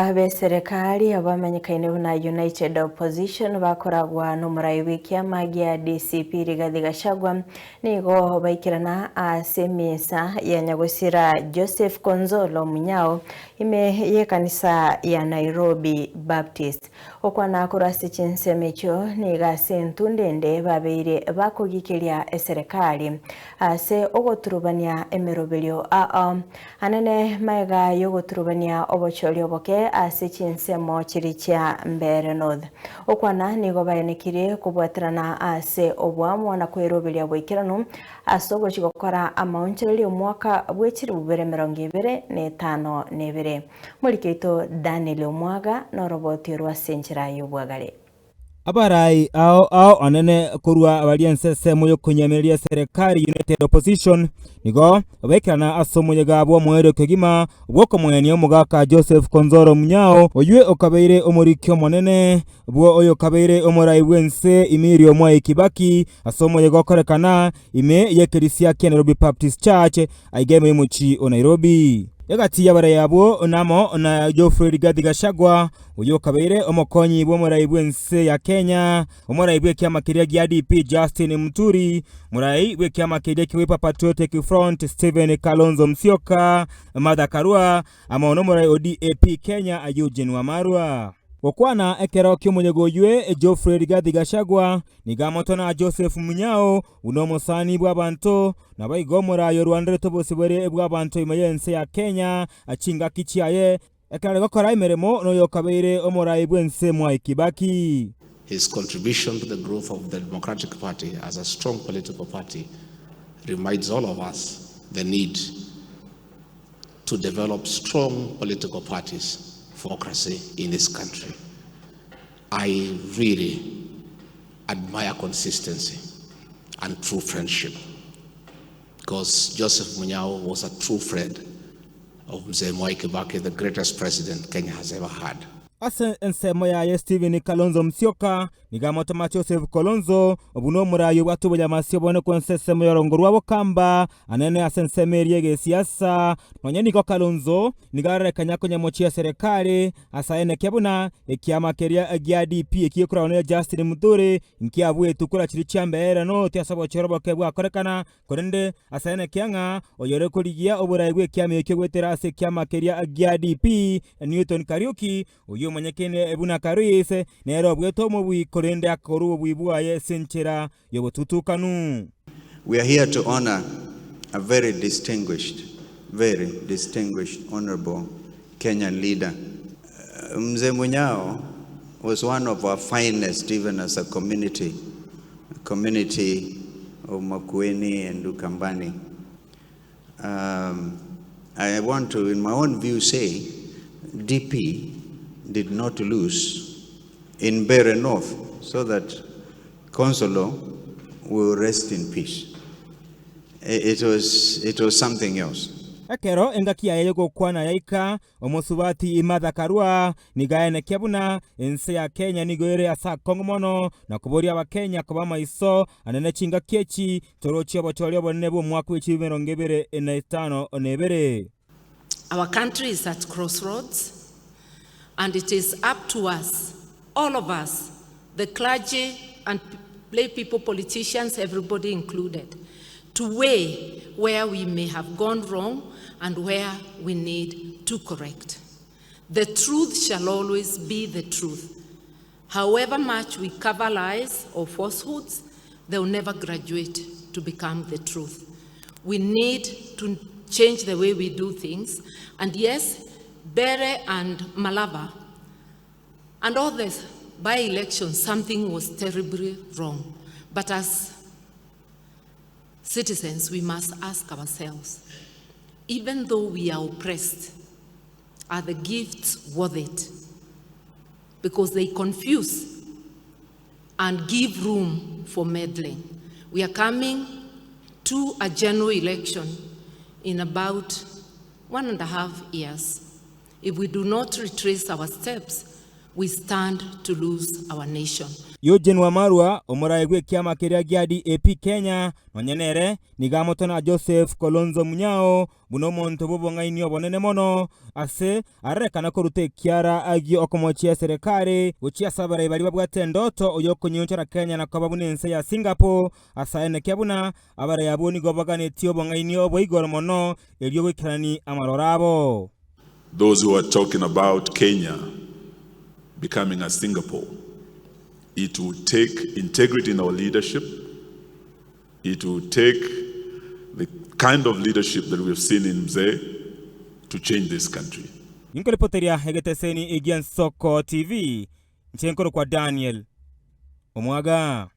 Ababisa b'eserekari abamanyekaine buna United Opposition bakoragwa nomorai bw'ekiama gia DCP Rigathi Gachagua nigo baikerana ase emisa ya nyagosira Joseph Konzolo Munyao ime y'ekanisa ya Nairobi Baptist. Gokwana korwa ase chinsemo echio nigo ase entunda ende babeire bakogikeria eserekari ase ogoturubania emeroberio ao anene magega y'ogoturubania obochori oboke ase chinsemo chiria chia Mbeere North. Gokwana nigo baenekirie kobwaterana ase oboamo na kweroberia boikeranu ase ogochia gokora amaonchoreria omwaka bwe chilifu bibere emerongo ebere na etano na ebere. Morike oito Daniel Omwaga noroboti orwo ase enchera y'obwagare. Abarai ao ao anene korwa baria ense ensemo y'okonyemereria eserekari United Opposition nigo baikerana ase omoyega bw'omoerio kegima bw'okomoenia omogaka Joseph Konzolo Munyao oywe okabeire omoriki omonene bwo oyokabeire omorai bw'ense Emilio Mwai Kibaki ase omoyega okorekana ime y'ekerisia kia Nairobi Baptist Church aiga ime y'omochie o Nairobi. Egati y'abarai abwo namo na Geoffrey Rigathi Gachagua, oyio okabeire omokonyi bw'omorai bw'ense ya Kenya, omorai bw'ekiama keria gia DP Justin Muturi, omorai bw'ekiama keria kia Wiper Patriotic Front Stephen Kalonzo Musyoka, Martha Karua, amo nomorai o DAP Kenya Eugene Wamalwa. Gokwana ekero ki'omoyega oywe, Geoffrey Rigathi Gachagua nigo amotona Joseph Munyao buna omosani bw'abanto, naboigo omorai orwanderete obosibore bw'abanto ime y'ense ya Kenya chingaki chiaye, ekero are gokora emeremo noyokabeire omorai bw'ense Mwai Kibaki. His contribution to the growth of the Democratic Party as a strong political party reminds all of us the need to develop strong political parties for democracy in this country. I really admire consistency and true friendship because Joseph Munyao was a true friend of Mzee Mwai Kibaki, the greatest president Kenya has ever had. Ase ensemo yaye Stephen Kalonzo Musyoka nigo amotoma Joseph Kalonzo, buna omorai obwate obonyamasio obonene korwa ense ensemo y'orongo rwa Bokamba, anene ase ensemo eria y'egesiasa. Nonya nigo Kalonzo nigo arorekanya konyamochia eserekari ase aenekia buna ekiama keria gia DP ekio gekoragwa na Justin Muturi nkiabuetwe kora chiria chiambeere noti ase obochore oboke bwakorekana Korende ase aenekia ng'a oyore korigia oborai bw'ekiama ekio goetera ase ekiama keria gia DP, Newton Kariuki, oyio omanyekaine buna Karis, nere obuete omobui korende akorua obobui bwaye ase enchera y'obotutukanu. We are here to honor a very distinguished, very distinguished honorable Kenyan leader. Mzee Munyao was one of our finest even as a community, a community of Makueni and Ukambani. Um, I want to, in my own view, say DP did not lose in Mbeere North so that Consolo will rest in peace. It was, it was something else. Ekero engaki yaye y'ogokwana yaika, Omosubati Martha Karua nigo aenekia buna ense ya Kenya nigo ere ase akong'u mono na koboria abakenya koba amaiso anene chingaki echi torochie obochori obonene bw'omwaka bwe chilifu 2052. Our country is at crossroads and it is up to us, all of us, the clergy and lay people, politicians, everybody included, to weigh where we may have gone wrong and where we need to correct. The truth shall always be the truth. However much we cover lies or falsehoods, they will never graduate to become the truth. We need to change the way we do things. And yes, Mbeere and Malava and all this by election, something was terribly wrong. But as citizens, we must ask ourselves, even though we are oppressed, are the gifts worth it? Because they confuse and give room for meddling. We are coming to a general election in about 1.5 years. If we do not retrace our steps, We stand to lose our nation. Eugene Wamalwa, omoraai bw'ekiama keria gia DAP Kenya, nonya nere nigo amotona Joseph Kalonzo Munyao buna omonto bw'obong'aini obonene mono ase arorekana koruta ekiara gi'okomochia eserekari gochia ase abarai baria babwate endoto y'okonyionchora Kenya na koba buna ense ya Singapore ase aenekia buna abarai abwo nigo baganetie obong'aini obwa igoro mono erio goikerani amaroro abo. Those who are talking about Kenya becoming a Singapore, it will take integrity in our leadership, it will take the kind of leadership that we have seen in Mzee to change this country. Ninkoripoteria egeteseni egia Nsoko TV, inche nkorokwa Daniel Omwaga.